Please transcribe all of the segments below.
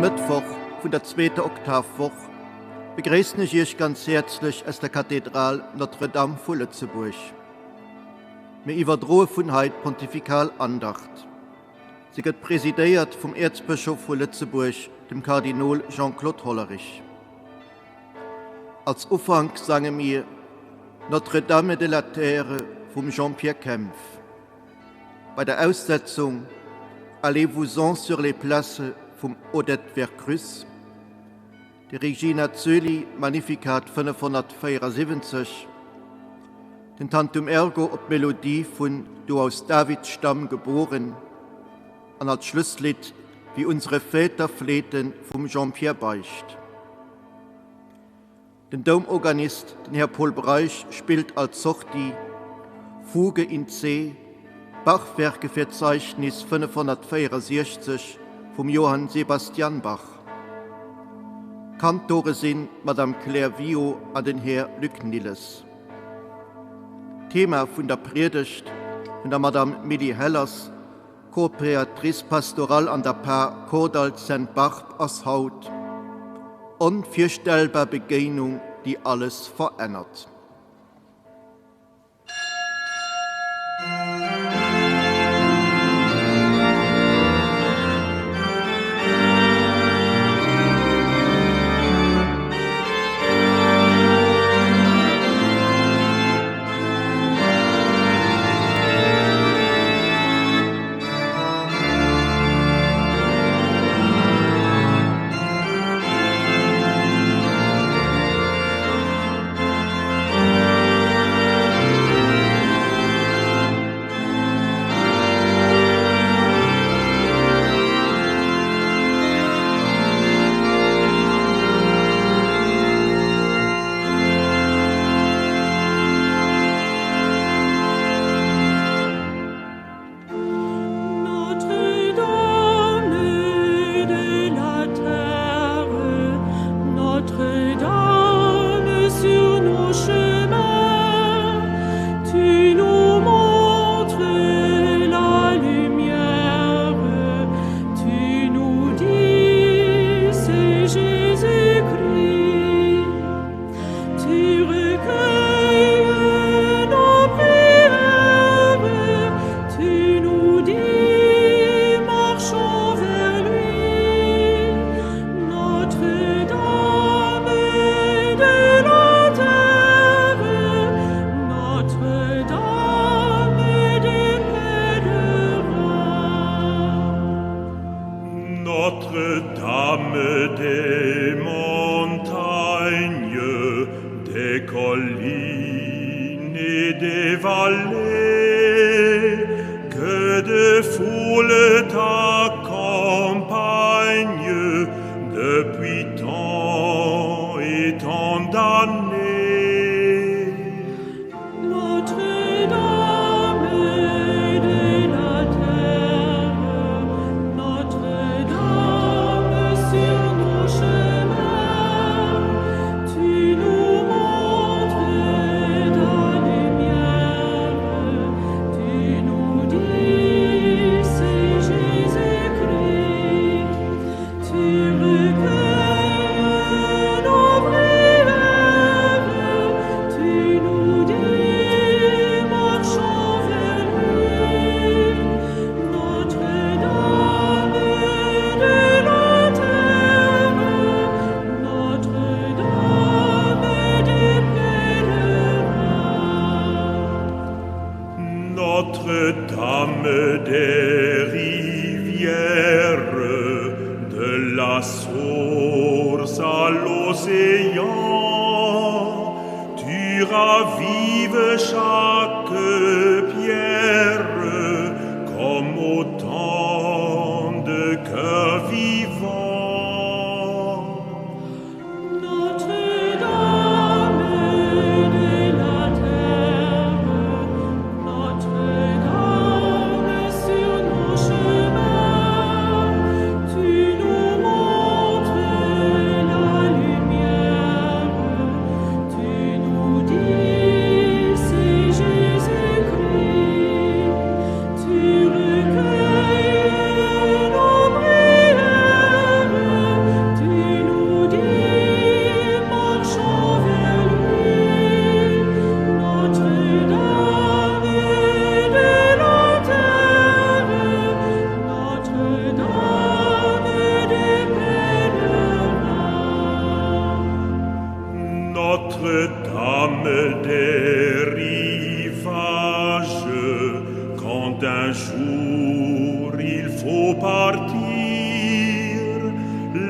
Mëttwoch vun der zweeter Oktavwoch begréissen ech Iech ganz häerzlech aus der Kathedral Notre-Dame vu Lëtzebuerg. Mir iwwerdroe vun hei d'Pontifikal Andacht. Se gëtt presidéiert vum Äerzbëschof vu Lëtzebuerg, dem Kardinol Jean-Claude Hollerich. Als Ufank sange mir Notre-Dame de la Terre vum Jean-Pierre Kempf. Bei der Aussetzung Allez-vous-en sur les places vum Odette Vercruysse, de Regina Coeli Magnificat 574, den Tantum Ergo op d'Melodie vun Du aus Davids Stamm geboren an als Schlusslidd Wie unsere Väter flehten vum Jean-Pierre Beicht. Den Doumorganist, den Här Pol Breisch, spillt als Sortie Fuge in C, Bachwerkeverzeichnis 564 vum Johann Sebastian Bach. Kantore sinn d'Madame Claire Wio an den Här Luc Nilles. D'Thema vun der Priedegt vun der Madame Milly Hellers, Coopératrice pastorale an der Par Kordall Sainte-Barbe ass haut, Onvirstellbar Begéinung, déi alles verännert. Quand un jour il faut partir,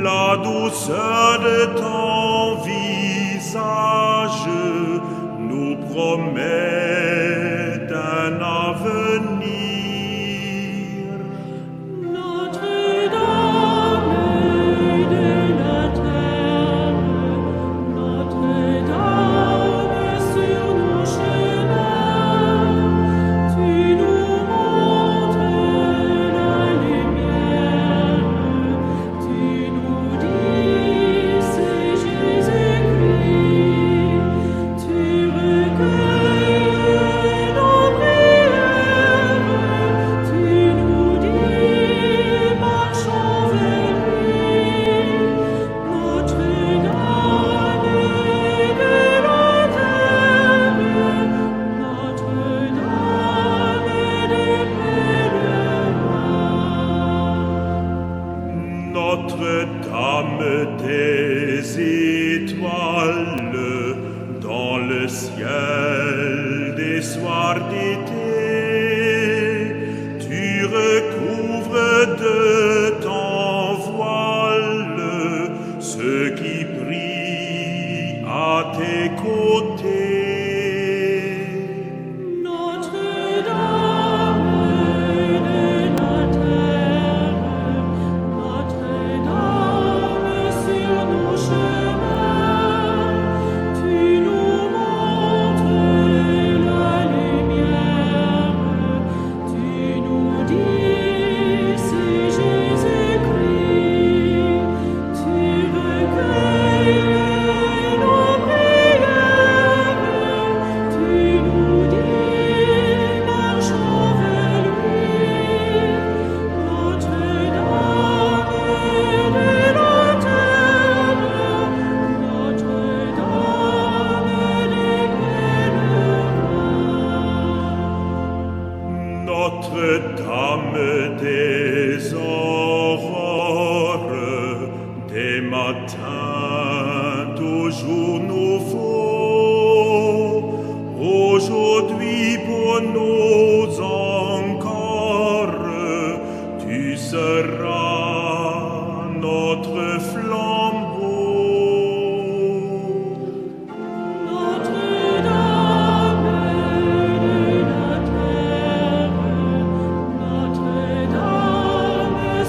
la douceur de ton visage nous promet un avenir. Notre-Dame de la terre, Notre-Dame sur nos chemins, tu nous montres la lumière, tu nous dis c'est Jésus-Christ, tu recueilles nos prières, tu nous dis marchons vers lui. Notre-Dame de la terre, Notre-Dame des pèlerins. Notre-Dame des étoiles, dans le ciel des soirs d'été, tu recouvres de ton voile ceux qui prient à tes côtés. Notre-Dame de la terre, Notre-Dame sur nos chemins, tu nous montres la lumière, tu nous dis c'est Jésus-Christ, tu recueilles nos prières, tu nous dis marchons vers lui. Notre-Dame de la terre, Notre-Dame des pèlerins. Notre-Dame des aurores, des matins toujours nouveaux, aujourd'hui pour nous encore, tu seras notre flambeau. Notre-Dame de la terre, Notre-Dame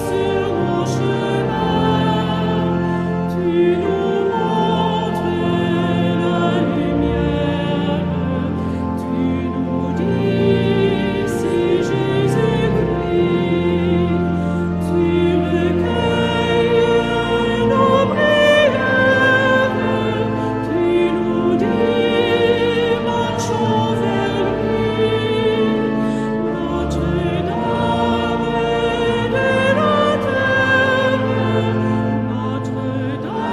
sur nos chemins, tu nous montres la lumière, tu nous dis c'est Jésus-Christ, tu recueilles nos prières, tu nous dis marchons vers lui. Notre-Dame de la terre, Notre-Dame des pèlerins.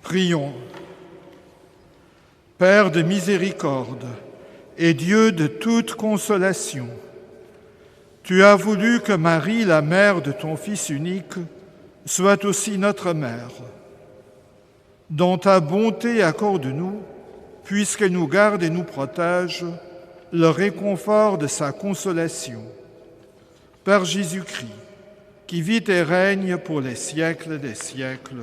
Prions. Père de miséricorde et Dieu de toute consolation, tu as voulu que Marie, la mère de ton Fils unique, soit aussi notre mère. Dans ta bonté, accorde-nous, puisqu'elle nous garde et nous protège, le réconfort de sa consolation. Par Jésus-Christ, qui vit et règne pour les siècles des siècles.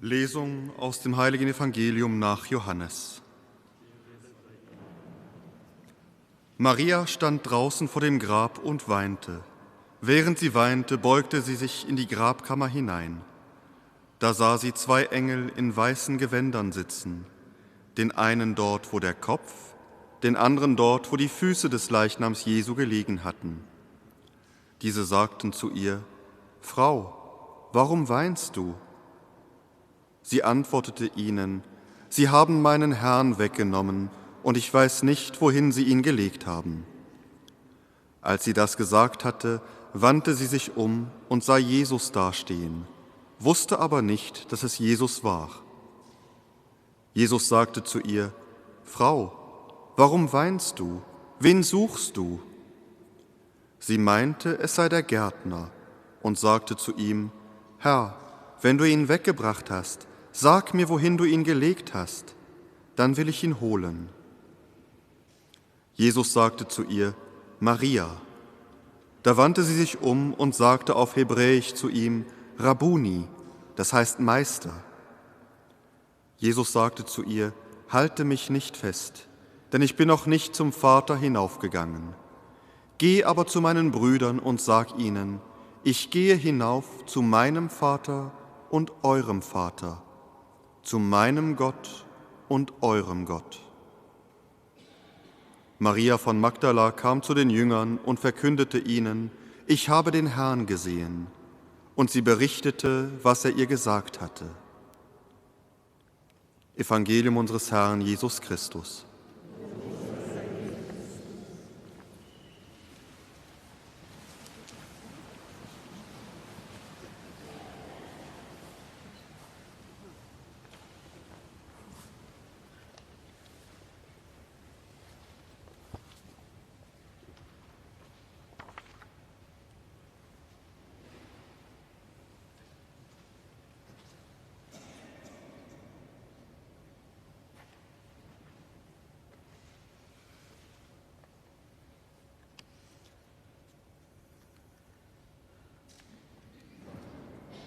Lesung aus dem heiligen Evangelium nach Johannes. Maria stand draußen vor dem Grab und weinte. Während sie weinte, beugte sie sich in die Grabkammer hinein. Da sah sie zwei Engel in weißen Gewändern sitzen, den einen dort, wo der Kopf, den anderen dort, wo die Füße des Leichnams Jesu gelegen hatten. Diese sagten zu ihr: Frau, warum weinst du? Sie antwortete ihnen: Sie haben meinen Herrn weggenommen, und ich weiß nicht, wohin sie ihn gelegt haben. Als sie das gesagt hatte, wandte sie sich um und sah Jesus dastehen, wusste aber nicht, dass es Jesus war. Jesus sagte zu ihr: Frau, warum weinst du? Wen suchst du? Sie meinte, es sei der Gärtner und sagte zu ihm: Herr, wenn du ihn weggebracht hast, sag mir, wohin du ihn gelegt hast, dann will ich ihn holen. Jesus sagte zu ihr: Maria. Da wandte sie sich um und sagte auf Hebräisch zu ihm: Rabuni, das heißt Meister. Jesus sagte zu ihr: Halte mich nicht fest, denn ich bin noch nicht zum Vater hinaufgegangen. Geh aber zu meinen Brüdern und sag ihnen: Ich gehe hinauf zu meinem Vater und eurem Vater, zu meinem Gott und eurem Gott. Maria von Magdala kam zu den Jüngern und verkündete ihnen: Ich habe den Herrn gesehen. Und sie berichtete, was er ihr gesagt hatte. Evangelium unseres Herrn Jesus Christus.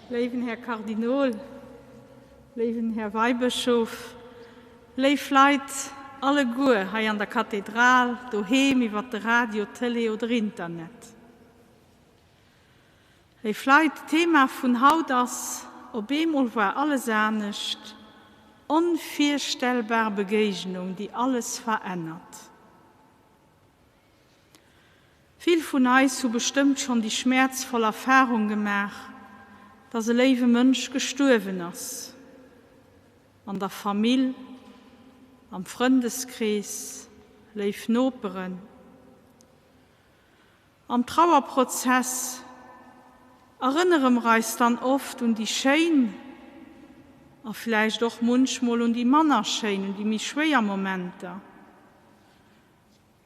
Léiwen Här Kardinol, léiwen Här Weibëschof, léif Leit alleguer hei an der Kathedral, doheem iwwert de Radio, Tëlee oder Internet. Léif Leit, d'Thema vun haut ass Op eemol war alles anescht, onvirstellbar Begéignung, déi alles verännert. Vill vun eis hu bestëmmt schonn déi schmäerzvoll Erfarung gemaach, dass e léiwe Mënsch gestuerwen ass. An der Famill, am Frëndeskrees, léif Noperen. Am Trauerprozess erënnere mer eis dann oft un déi schéin a vläicht och munchmol un déi manner schéin, un déi méi schwéier Momenter.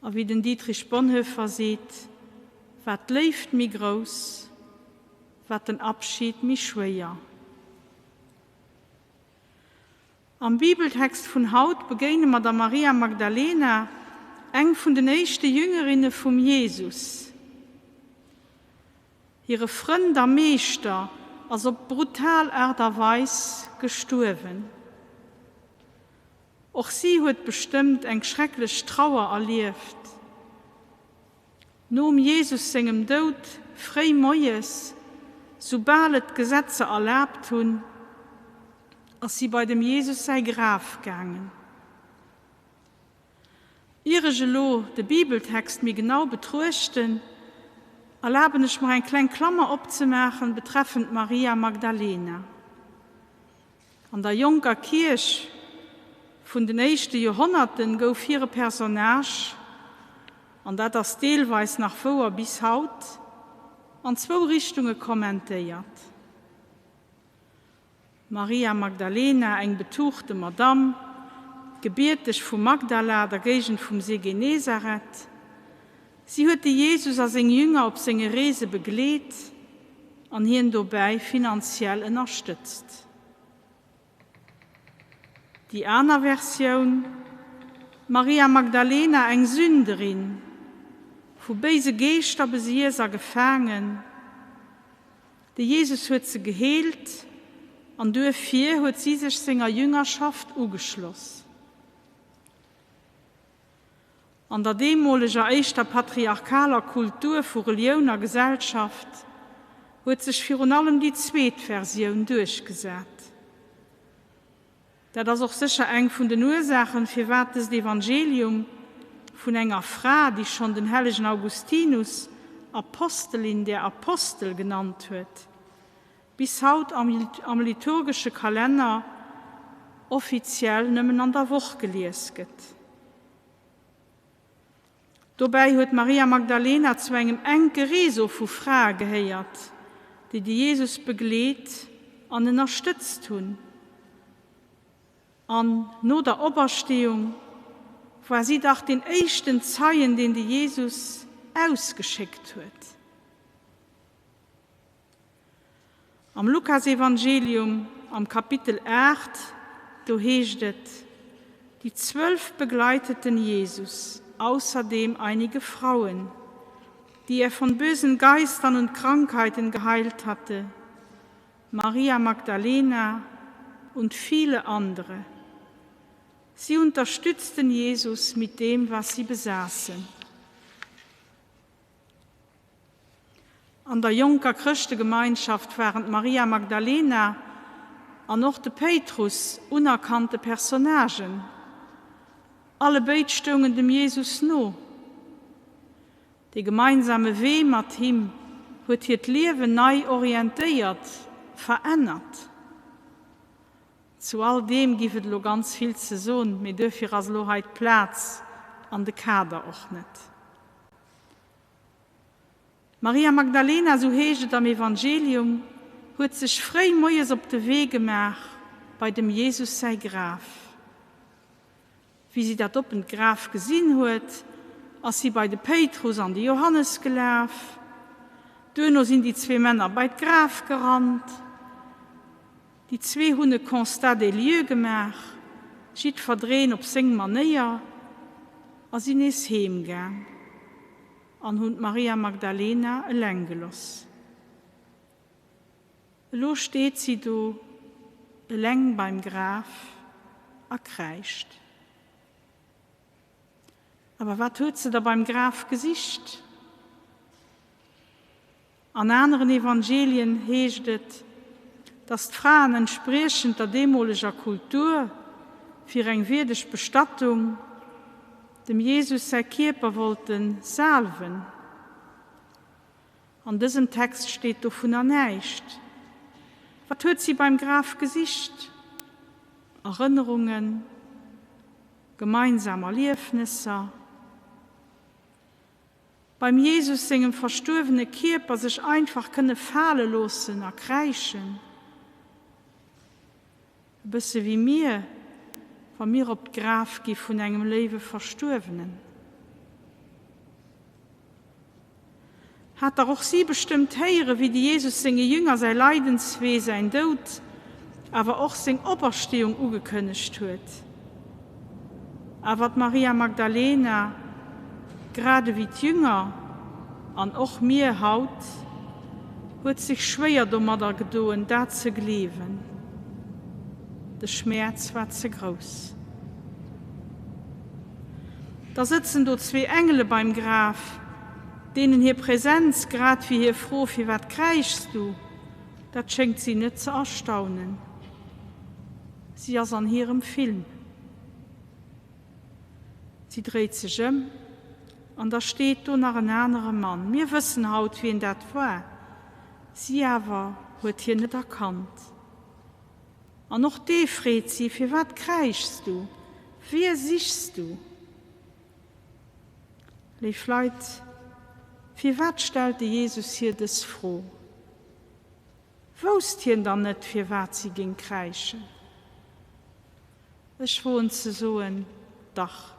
A wéi den Dietrich Bonhoeffer seet, Wat d'Léift méi grouss, wat den Abschied méi schwéier. Am Bibeltext vun haut begéine mer der Maria Magdalena, eng vun den éischte Jüngerinne vum Jesus. Hire Frënd a Meeschter ass op brutal Aart a Weis gestuerwen. Och si huet bestëmmt eng schrecklech Trauer erlieft. Nom Jesus sengem Doud, fréi moies, soubal et d'Gesetzer erlaabt hunn, ass si bei dem Jesus säi Graf gaangen. Ier ech elo de Bibeltext méi genau betruechten, erlaben ech mer eng kleng Klammer opzemaachen betreffend Maria Magdalena. An der jonker Kierch vun den éischte Joerhonnerten gouf hire Personnage, an dat ass deelweis nach wouer bis haut, an zwou Richtunge kommentéiert. Maria Magdalena, eng betuchte Madamm, gebierteg vu Magdala, der Géigend vum See Genezareth. Si huet de Jesus a seng Jünger op senge Reese begleet an hien dobäi finanziell ënnerstëtzt. Déi aner Versioun, Maria Magdalena, eng Sünderin, vu béise Geeschter besiess a gefaangen. De Jesus huet se geheelt an duerfir huet si sech senger Jüngerschaft ugeschloss. An der deemoleger éischter patriarchaler Kultur vu Relioun a Gesellschaft huet sech virun allem déi zweet Versioun duerchgesat. Dat ass och sécher eng vun den Ursaachen, firwat dëst Evangelium. Vun enger Fra, déi schonn den hellegen Augustinus Apostelin der Apostel genannt huet, bis haut am liturgesche Kalenner offiziell nëmmen an der Woch gelies gëtt. Dobäi huet d'Maria Magdalena zu engem enke Réseau vu Frae gehéiert, déi de Jesus begleet an ënnerstëtzt hunn. An no der Opersteeung war si dach deen éischten Zeien, deen de Jesus ausgeschéckt huet. Am Lukasevangelium am Kapitel 8, do heescht et, Die 12 begleiteten Jesus, außerdem einige Frauen, die er von bösen Geistern und Krankheiten geheilt hatte, Maria Magdalena und viele andere. Sie unterstützten Jesus mit dem, was sie besaßen. An der jonker Chrëschtegemeinschaft waren d'Maria Magdalena an och de Péitrus unerkannte Personnagen. Allebéid stoungen dem Jesus no. Dee gemeinsame Wee mat him huet hiert Liewen nei orientéiert, verännert. Zu all deem giff et elo ganz vill ze soen, mee duerfir ass elo hei d'Plaz an de Kader och net. D'Maria Magdalena, sou heescht et am Evangelium, huet sech fréi moies op de Wee gemaach bei dem Jesus säi Graf. Wéi si dat oppent Graf gesinn huet, ass si bei de Péitrus an de Johannes gelaf. Duerno sinn déi zwee Männer bei d'Graf gerannt. Déi zwee hunn e Constat des lieux gemaach, jiddferdreen op seng Manéier, a sinn nees heem gaang an hunn d'Maria Magdalena eleng geloss. Elo steet si do eleng beim Graf a kräischt. Awer wat huet se da beim Graf gesicht? An aneren Evangelien heescht et, dass d'Fraen entspriechend der deemoleger Kultur fir eng wierdeg Bestattung dem Jesus säi Kierper wollte salwen. An dësem Text steet dovunner näischt. Wat huet si beim Graf gesicht? Erënnerungen? Gemeinsam Erliefnesser? Beim Jesus sengem verstuerwene Kierper sech einfach kënne fale loossen a kräischen. E bësse wéi mir, wa mir op d'Graf gi vun engem léiwe Verstuerwenen. Hat dach och si bestëmmt héieren, wéi de Jesus senge Jünger säi Leidenswee, säin Doud, awer och seng Opersteeung ugekënnegt huet. Awer d'Maria Magdalena, grad ewéi d'Jünger an och mir haut, huet sech schwéier domadder gedoen, dat ze gleewen. De Schmäerz war ze grouss. Da sëtzen do zwee Engele beim Graf, deenen hir Präsenz grad wéi hir Fro Firwat kräischs du? dat schéngt si net ze erstaunen. Si ass an hirem Film. Si dréit sech ëm an da steet do nach en anere Mann. Mir wëssen haut, wien dat war. Si awer huet hien net erkannt. An och dee freet si, Firwat kräischs du? Wie sichs du? Léif Leit, firwat stellt de Jesus hir dës Fro? Wousst hien dann net, firwat si géing kräischen? Ech woen ze soen, Dach,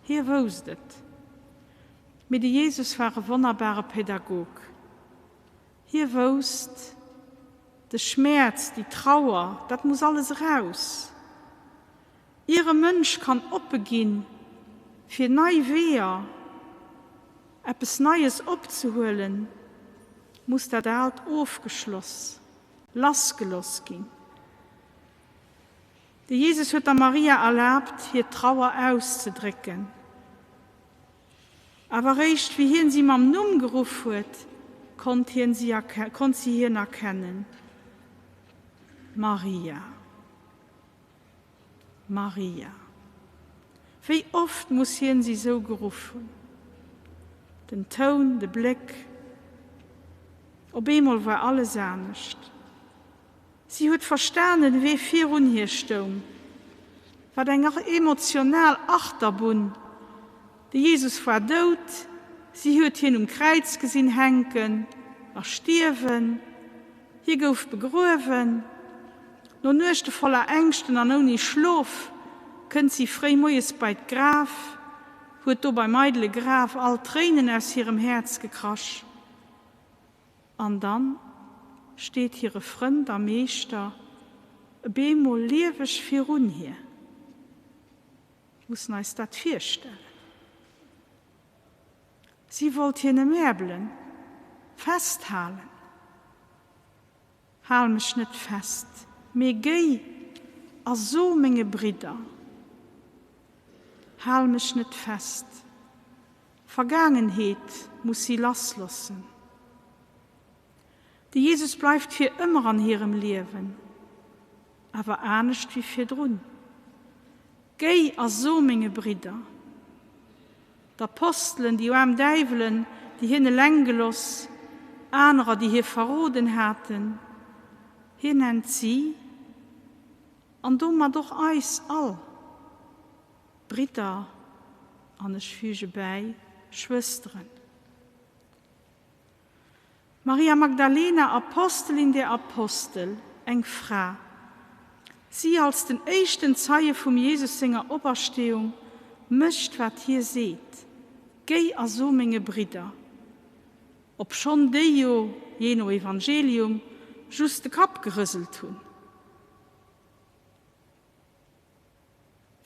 hie wousst et. Mee de Jesus war e wonnerbare Pädagog. Hie wousst, de Schmäerz, déi Trauer, dat muss alles eraus. Ier e Mënsch kann oppe ginn, fir nei Weeër, eppes Neies opzehuelen, muss dat Aalt ofgeschloss, lassgeloss ginn. De Jesus huet der Maria erlaabt, hir Trauer auszedrécken. Awer réischt wéi hien si mam Numm geruff huet, konnt hien si konnt si hien erkennen, Maria. Maria. Wéi oft muss hien si sou geruff hunn. Den Toun, de Bléck. Op eemol war alles anescht. Si huet verstanen, wee virun hir stoung. Wat eng emotional Achterbunn! De Jesus war dout, si huet hien um Kräiz gesinn hänken a stierwen. Hie gouf begruewen. No Nuechte voller Ängschten an ouni Schlof kënnt si fréi moies bei d'Graf, huet do beim eidele Graf all d'Tréinen aus hirem Häerz gekrasch. An dann steet hire Frënd a Meeschter e beemol lieweg virun hir. Mussen eis dat virstellen. Si wollt hien emäerbelen, festhalen. Hal mech net fest, mee géi a so menge Bridder. Hal mech net fest. D'Vergaangenheet muss si lasslossen. De Jesus bleift fir ëmmer an hirem Liewen, awer anescht wéi virdrun. Géi a so menge Bridder. D'Apostelen, déi aarm Däiwelen, déi hien eleng geloss, anerer, déi hie verroden haten, hien nennt si, an domat och eis all, Bridder, an ech füge bäi, Schwësteren. Maria Magdalena, Apostelin der Apostel, eng Fra. Si als den éischten Zeie vum Jesus senger Opersteeung mécht wat hie seet, Géi a so menge Bridder. Obschonn déi jo, jee no Evangelium, just de Kapp gerëselt hunn.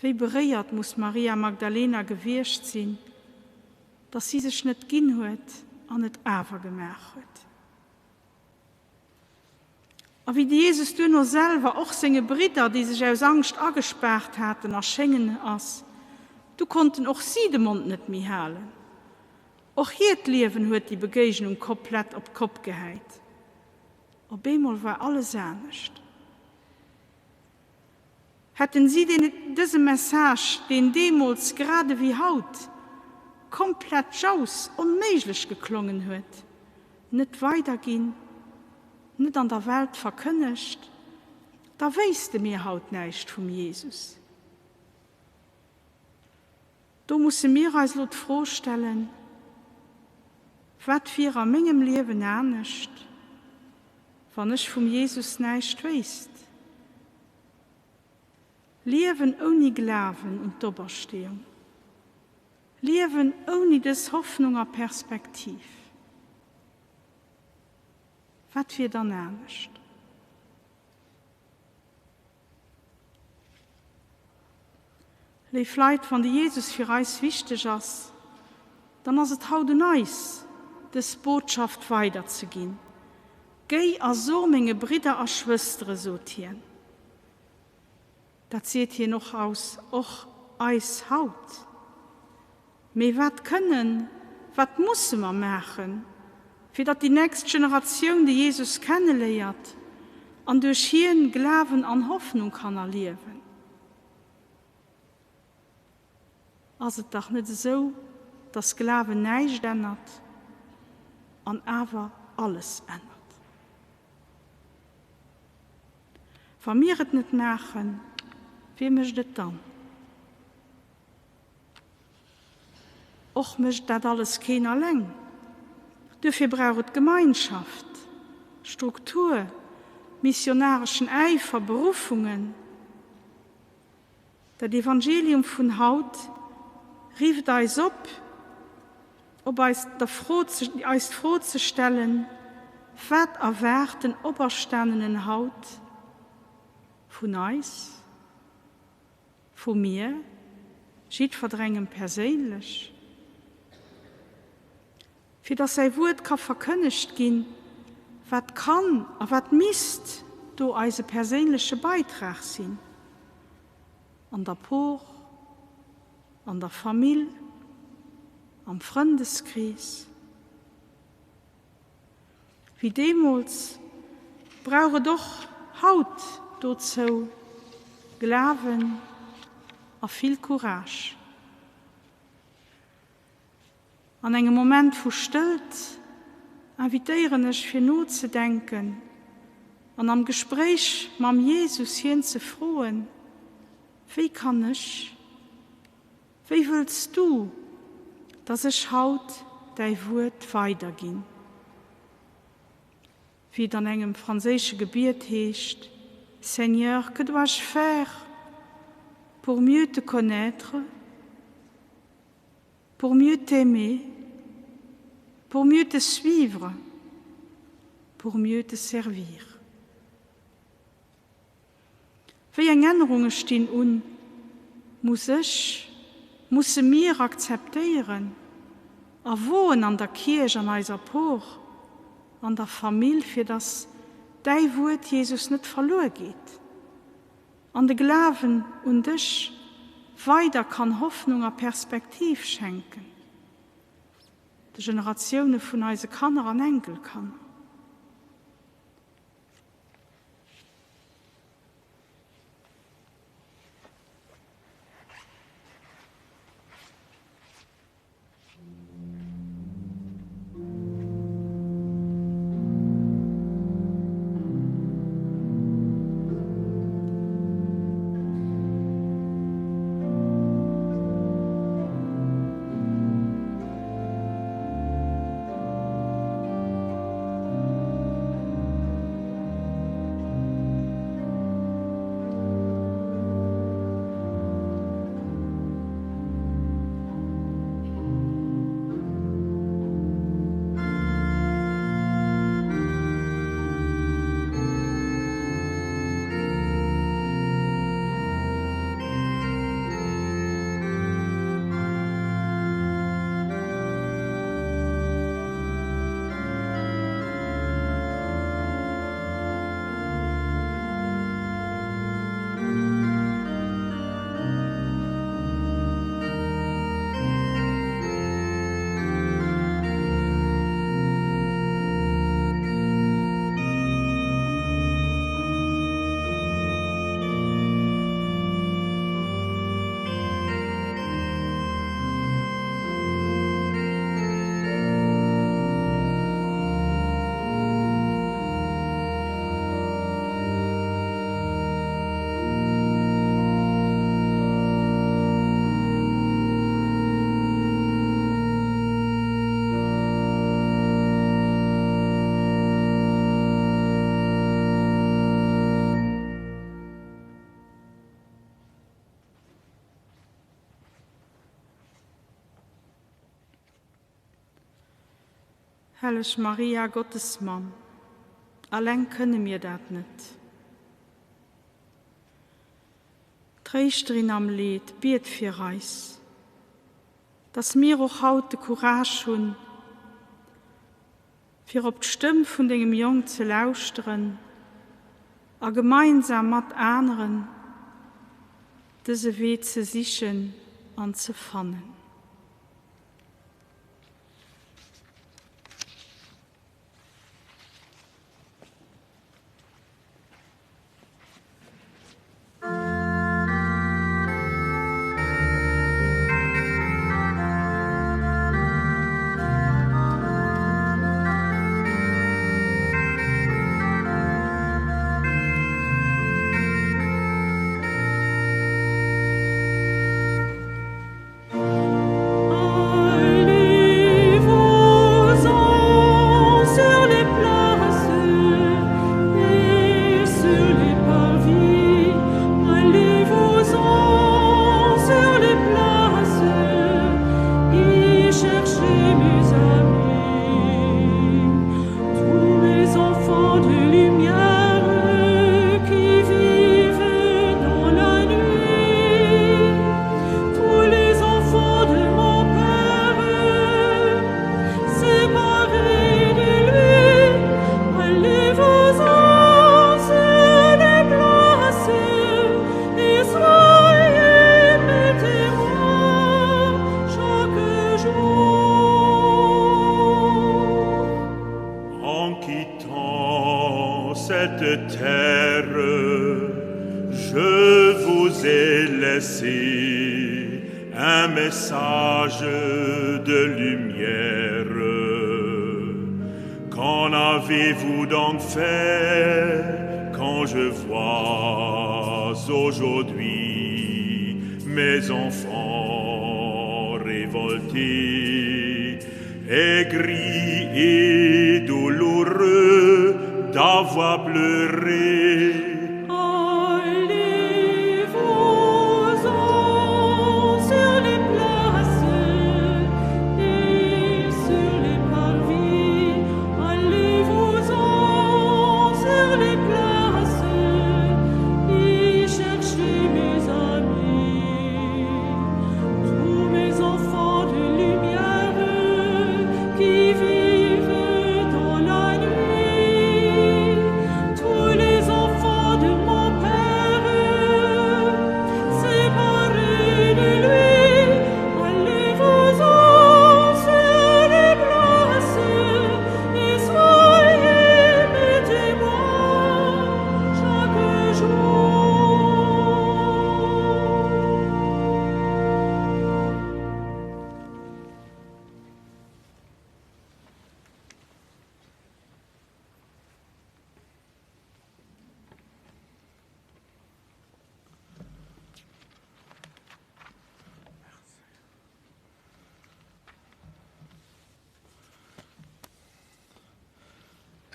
Wéi beréiert muss Maria Magdalena gewiescht sinn, datt si sech net ginn huet an et awer gemaach huet. A wéi de Jesus duerno selwer och senge Bridder, déi sech aus Angscht agespaart haten, erschéngen ass, du konnten och si de Mond net méi halen. Och hiert Liewen huet déi Begéignung komplett op d'Kopp gehäit. Op eemol war alles anescht. Hätten si deen dëse Message, deen deemools grad ewéi haut komplett jauss onméiglech geklongen huet, net weiderginn, net an der Welt verkënnegt, da wéisste mir haut näischt vum Jesus. Do musse mir eis elo d'Fro stellen, Wat wier a mengem Liewen anescht, wann ech vum Jesus näischt wéisst? Liewen ouni Glawen un d'Opersteeung, Liewen ouni dës Hoffnung a Perspektiv, wat wier dann anescht? Léif Leit, wann de Jesus fir eis wichteg ass, dann ass et haut un eis, dës Botschaft weiderzeginn. Géi a so menge Bridder a Schwëstere, sot hien. Dat seet hien och aus och eis haut. Mee wat kënnen, wat musse mer maachen, fir datt déi nächst Generatioun de Jesus kenneléiert an duerch hien Glawen an Hoffnung kann erliewen? Ass et dach net esou, datt Glawen näischt ännert an awer alles ännert? Wa mir et net maachen, wie mécht et dann? Och mécht dat alles keen alleng. Duerfir brauch et Gemeinschaft, Struktur, missionareschen Äifer, Beruffungen. Dat Evangelium vun haut rifft eis op, op eis der Fro eis d'Fro ze stellen, Wat erwaart den Operstanenen haut vun eis? Vu mir, jiddferengem perséinlech, fir datt säi Wuert ka verkënnegt ginn, wat kann a wat misst do eise perséinleche Beitrag sinn, an der Por, an der Famill, am Frëndeskrees? Wéi deemools brauch et och haut dozou Glawen a vill Courage. An engem Moment vu Stëllt invitéieren ech fir nozedenken an am Gespréich mam Jesus hien ze froen, Wéi kann ech, wéi wëlls du, dass ech haut däi Wuert weiderginn? Wéi et an engem franséische Gebiet heescht, Seigneur, que dois-je faire pour mieux te connaître, pour mieux t'aimer, pour mieux te suivre, pour mieux te servir? Wéi eng Ännerunge stinn un? Muss ech, musse mir akzeptéieren a woen an der Kierch, an eiser Por, an der Famill, fir dass däi Wuert, Jesus, net verluer geet an de Glawen un dech weider kann Hoffnung a Perspektiv schenken de Generatioune vun eise Kanner an Enkelkanner. Helleg Maria, Gottes Mamm, alleng kënne mir dat net. Tréischterin am Leed, biet fir eis, dass mir och haut de Courage hunn, fir op d'Stëmm vun dengem Jong ze lauschteren a gemeinsam mat aneren dëse Wee ze sichen an ze fannen. un message de lumière. Qu'en avez-vous donc fait quand je vois aujourd'hui mes enfants révoltés, aigris et douloureux d'avoir pleuré?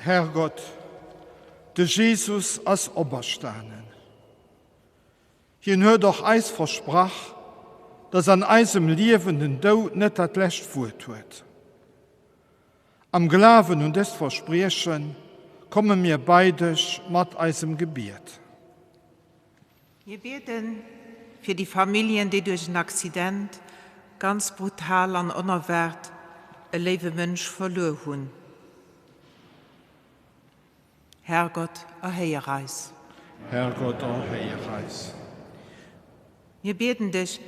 Herrgott, de Jesus ass operstanen. Hien huet och eis versprach, dass an eisem Liewen den Doud net dat lescht Wuert huet. Am Glawen un dëst Versprieche komme mir bei dech mat eisem Gebiet. Mir bieden fir déi Familljen, déi duerch en Accident ganz brutal an onerwaart e léiwe Mënsch verluer hunn. Herrgott, erhéier eis. Herrgott, erhéier eis. Mir bieden dech,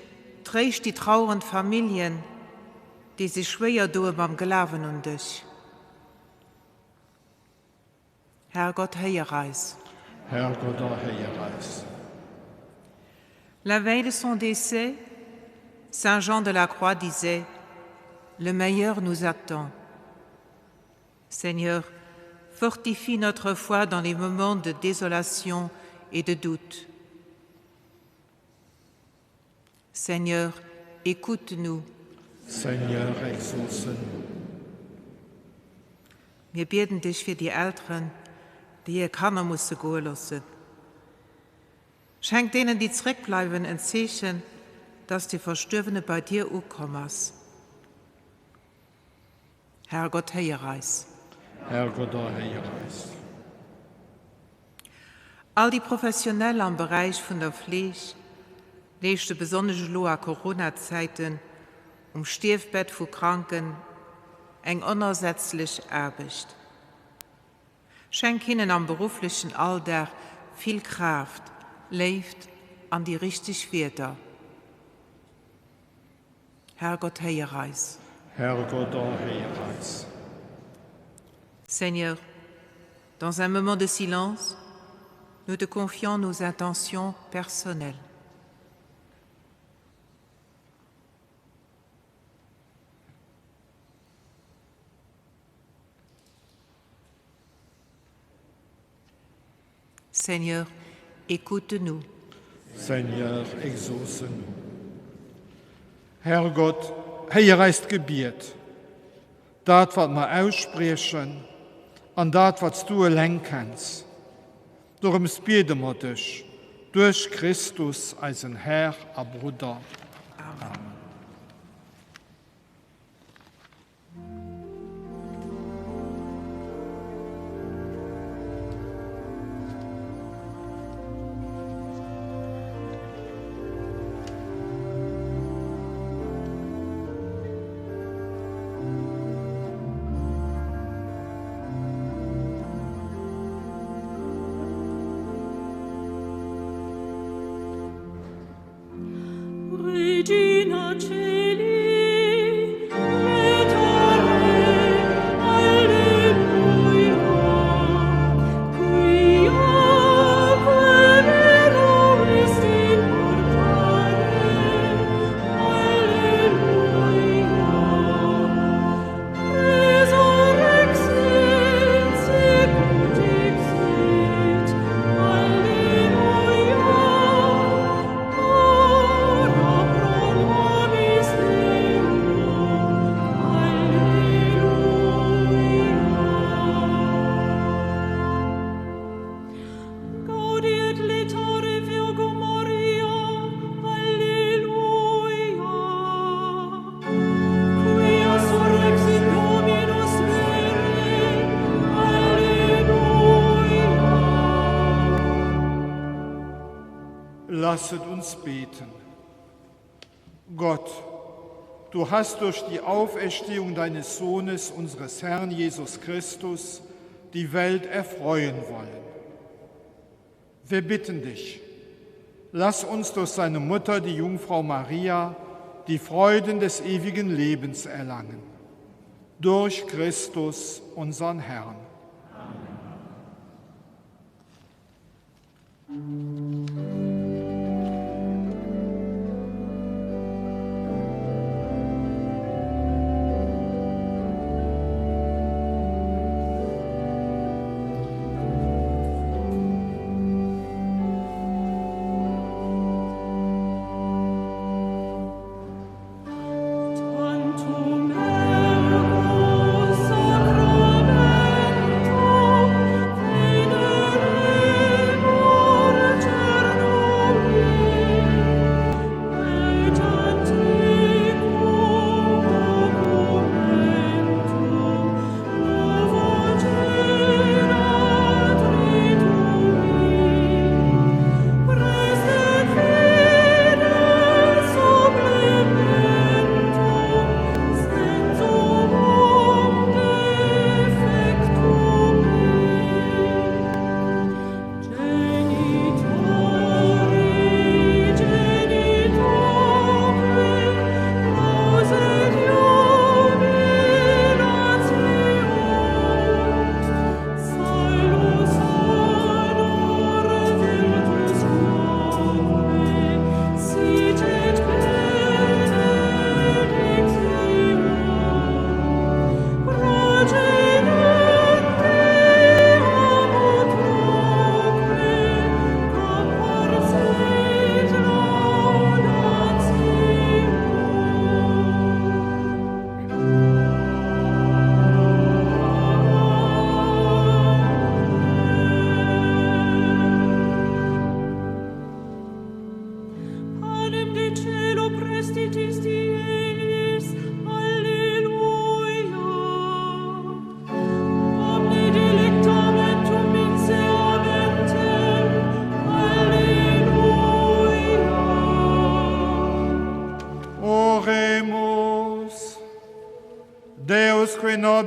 tréischt déi trauerend Familljen, déi sech schwéier doe mam Glawen un dech. Herrgott, héier eis. Herrgott, erhéier eis. La veille de son décès, Saint Jean de la Croix disait: Le meilleur nous attend. Seigneur, fortifie notre foi dans les moments de désolation et de doute. Seigneur, écoute-nous. Seigneur, exauce-nous. Mir bieden dech fir déi Elteren, déi hir Kanner musse goe loossen. Schenk deenen, déi zréckbleiwen, en Zeechen, dass de Verstuerwene bei dir ukomm ass. Herrgott, héier eis. Herrgott, erhéier eis. All déi Professionell am Beräich vun der Fleeg leeschte besonnesch elo a Corona-Zäiten um Stierfbett vu Kranken eng onersetzlech Aarbecht. Schenk hinnen am berufflechen Alldag vill Kraaft, Léift an déi richteg Wierder. Herrgott, héier eis. Herrgott, erhéier eis. Seigneur, dans un moment de silence, nous te confions nos intentions personnelles. Seigneur, écoute-nous. Seigneur, exauce-nous. Herrgott, héier eist Gebiet, dat wat mer ausspriechen an dat wat s du eleng kenns. Dorëms biede mer dech duerch Christus, eisen Här a Brudder. Amen. Regina Caeli, Lasset uns beten. Gott, du hast durch die Auferstehung deines Sohnes, unseres Herrn Jesus Christus, die Welt erfreuen wollen. Wir bitten dich, lass uns durch seine Mutter, die Jungfrau Maria, die Freuden des ewigen Lebens erlangen. Durch Christus, unseren Herrn. Amen.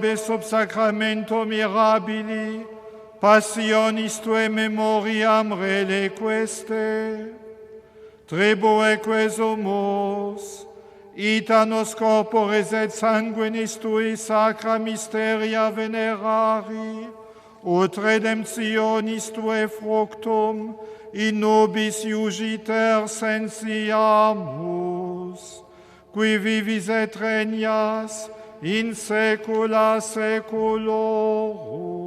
Nobis sub sacramento mirabili passionis tuae memoriam reliqueste, tribueque sumus, ita nos corporis et sanguinis tui sacra mysteria venerari, ut redemptionis tuae fructum in nobis iugiter sensiamus, qui vivis et regnas in saecula saeculorum.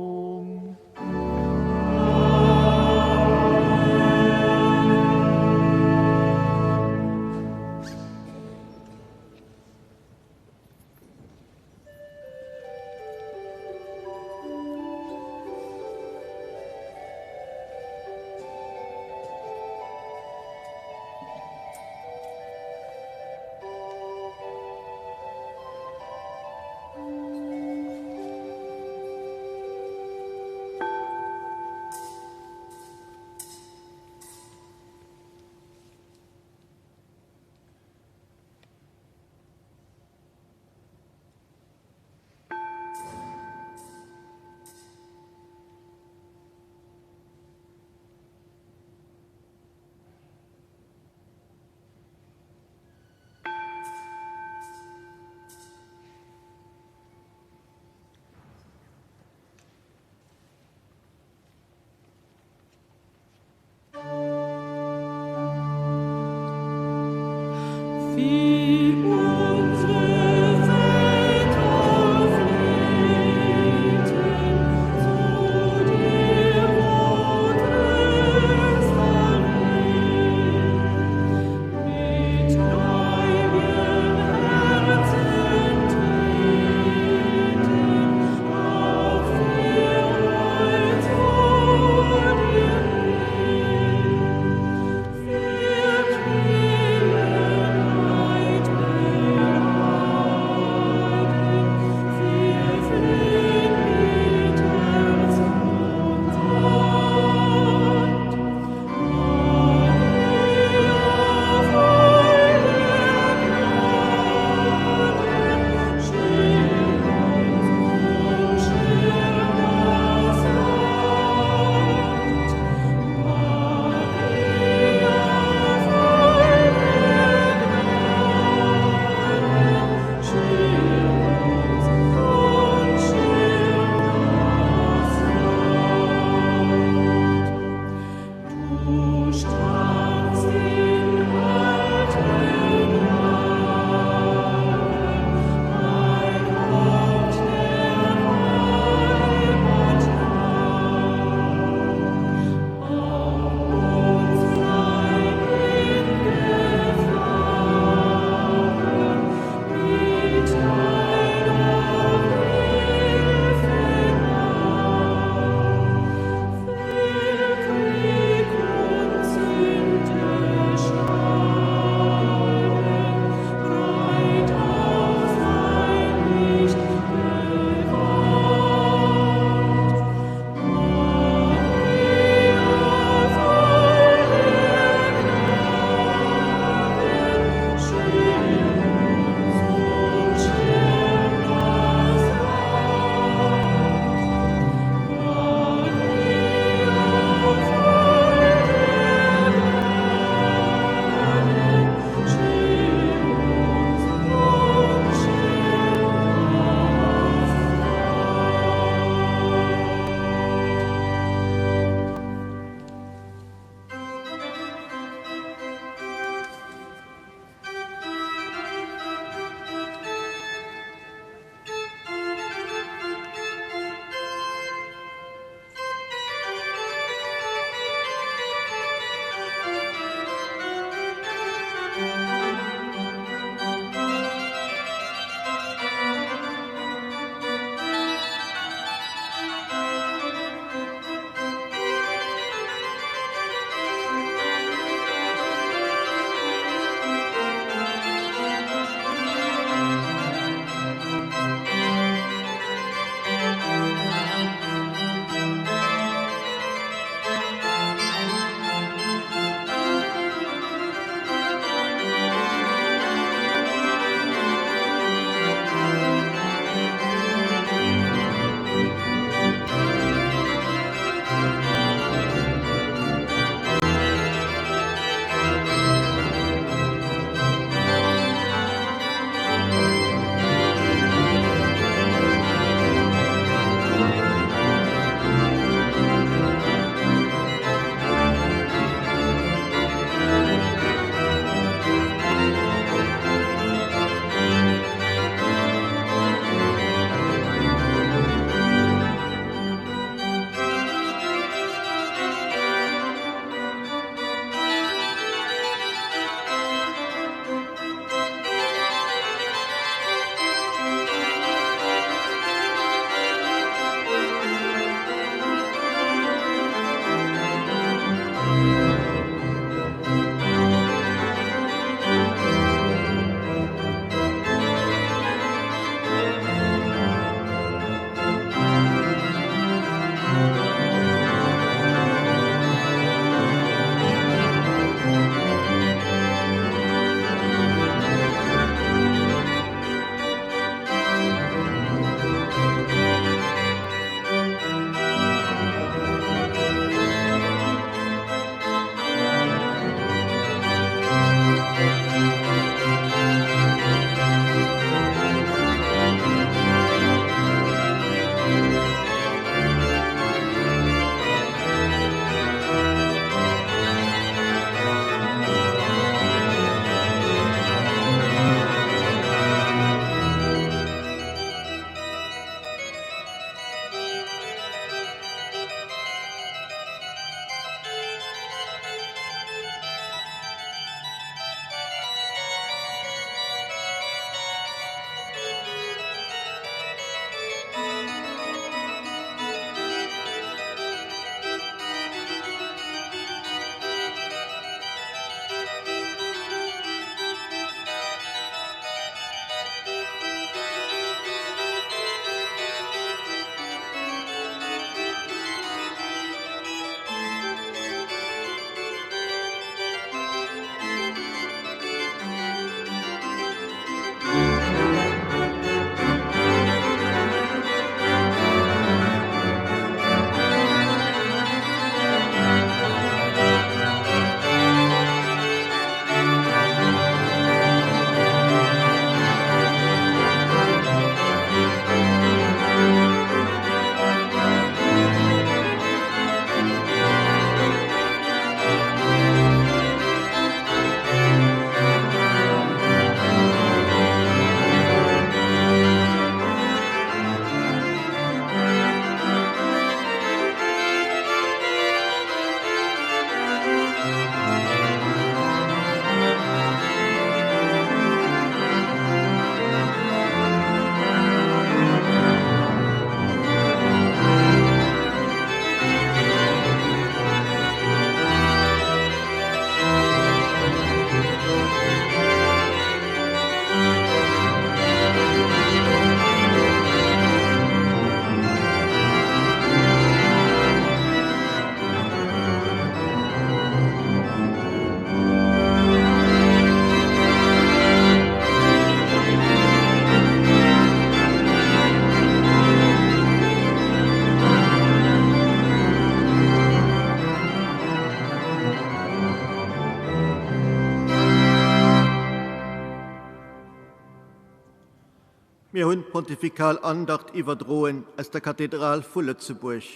Mir hunn d'Pontifikal Andacht iwwerdroen aus der Kathedral vu Lëtzebuerg.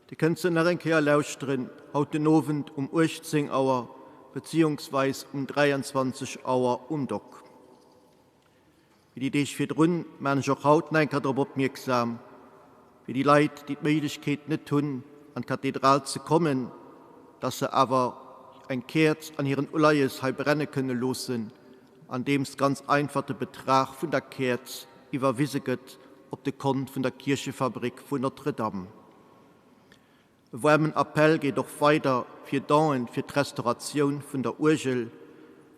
Dir kënnt se nach eng Kéier lauschteren haut den Owend um 18 Auer beziehungsweis um 23 Auer um Dock. Wéi déi Deeg virdrun maan ech och haut nach eng Kéier drop opmierksam, fir déi Leit, déi d'Méiglechkeet net hunn an d'Kathedral ze kommen, dass se awer eng Käerz an hiren Uleies hei brenne kënne loossen, andeems ganz einfach de Betrag vun der Käerz iwwerwise gëtt op de Kont vun der Kierchefabrik vun Notre-Dame. E waarmen Appell geet och weider fir Don'en fir d'Restauratioun vun der Uergel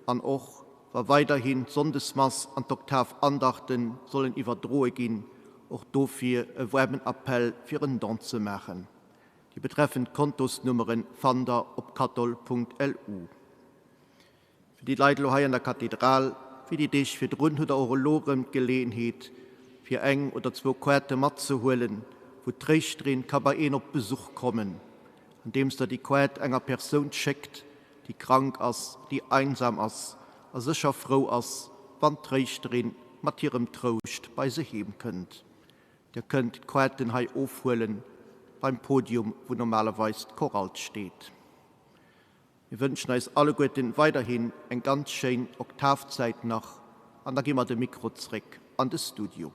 an och wa weiderhin d'Sonndesmass an d'Oktavandachten sollen iwwerdroe ginn, och dofir e waarmen Appell fir en Don ze maachen. Déi betreffend Kontosnummeren fannt der op kathol.lu. Fir déi Leit elo hei an der Kathedral, wéi déi Deeg virdrun, hutt Der och elo erëm d'Geleeënheet, fir eng oder zwou Koarte matzehuelen, wou d'Tréischterin ka bei een op Besuch kommen, andeems Der déi Koart enger Persoun schéckt, déi krank ass, déi einsam ass a sécher frou ass, wann d'Tréischterin mat hirem Trouscht bei se heem kënnt. Dir kënnt d'Koarten hei ofhuelen, beim Podium, wou normalerweis d'Chorale steet. Mir wënschen eis alleguerten weiderhin eng ganz schéin Oktavzäit nach an da gi mer de Mikro zréck an de Studio.